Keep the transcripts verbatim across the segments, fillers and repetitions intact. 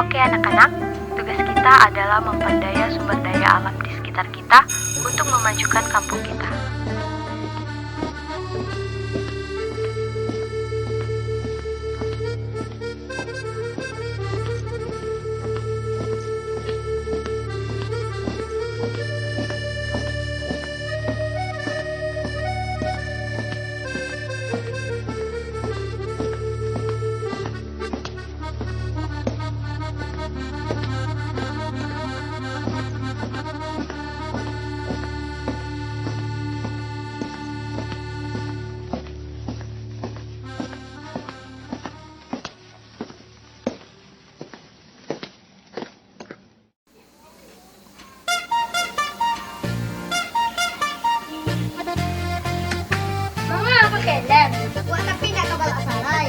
Oke anak-anak, tugas kita adalah memperdaya sumber daya alam di sekitar kita untuk memajukan kampung kita. Manga pakai lem? Buat tapi nak ka balak salai.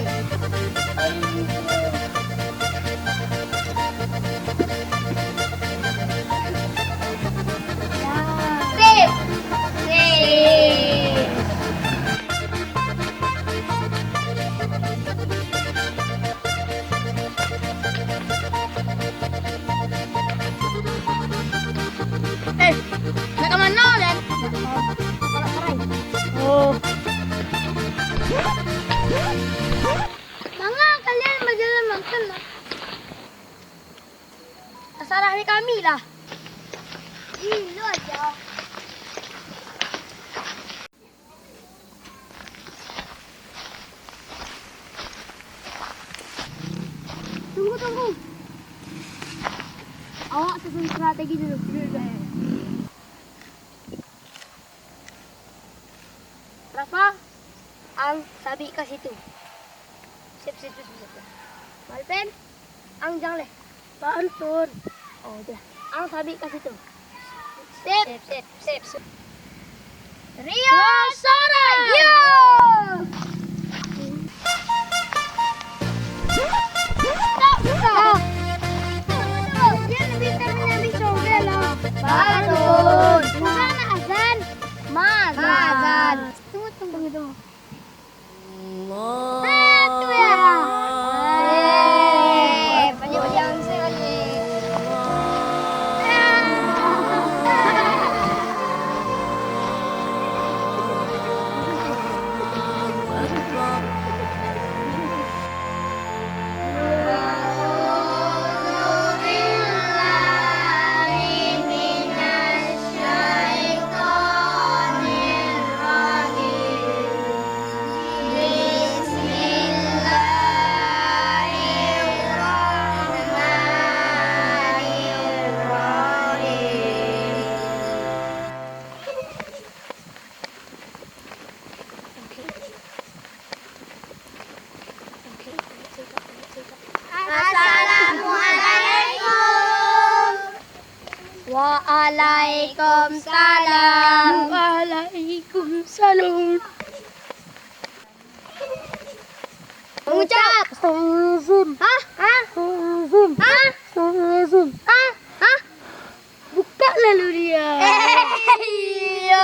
Sip. Sip. Eh, nak ka mano, Len? Oh. Manga kalian bajalan makan lah. Tasarah dek kami lah. Gilo aja. Tunggu, tunggu. Awak susun strategi dulu. Rafa, ang sabik ka situ. Sip, sip, sip, sip. Malpen, ang jang leh. Pantun. Oh, dah. Ang sabik ka situ. Sip. Sip, sip, sip, sip. Rio Sora. Yo. Stop, stop. Dia lebih ternyata coba lah. Pantun. Bukan azan. Mazan. Tunggu, tunggu, tunggu. Satu ya. Eh, banyak yang sekali. Assalamualaikum. Waalaikumsalam. Waalaikumsalam. Mengucap. Astagfirullahaladzim. Hah? Hah? Astagfirullahaladzim. Hah? Astagfirullahaladzim. Hah? Hah? Buka lalu dia. Eh, iyo.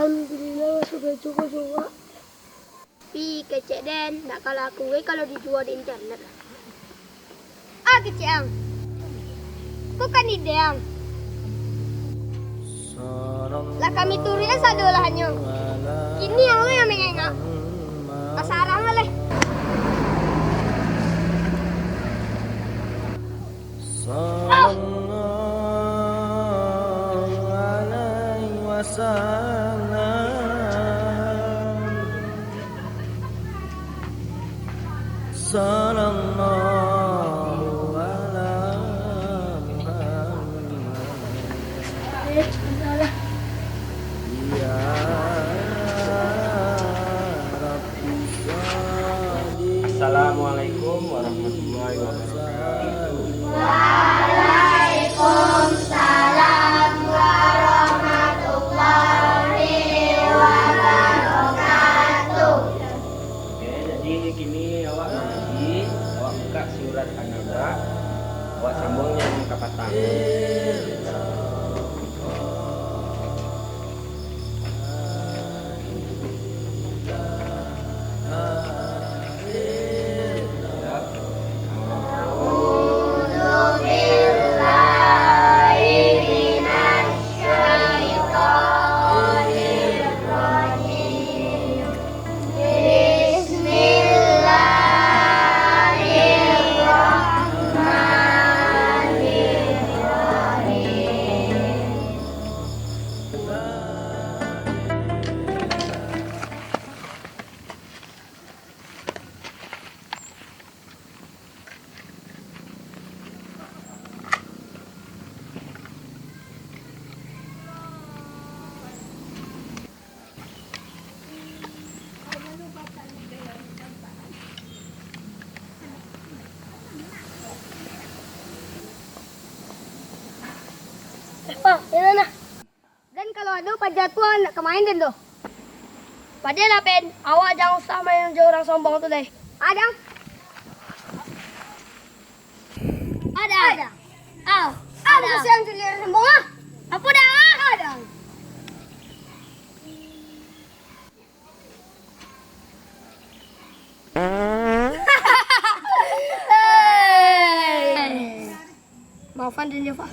Alhamdulillah, sudah cukup juga. Pi, kecek den, ndak ka laku weh kalau dijual di internet. Ah, kecek ang. Ko kan ide ang. Lah kami turuik sadolah nyo. Kini ang lo yang mangengak. Tasarah ang lah. Sallallahu alaihi wasallam. Sallallahu ala Muhammad. Ya Rabbi salli. Assalamualaikum warahmatullahi wabarakatuh. Waalaikumsalam warahmatullahi wabarakatuh. Oke, jadi kini awak mangaji, awak buka surat An-Naba, awak sambuang nyo kapatang. Eh, Pa, iyo nah. Den kalau ado paja tu, ndak ka main den doh. Padahal lah, Pen, awak jan usah main jo urang sombong tu deh. Adang. Adang. Adang. Ah. Adang. Kasihan tu liar sombong ah. Apo dah? Adang. Maafan den yo, Pa.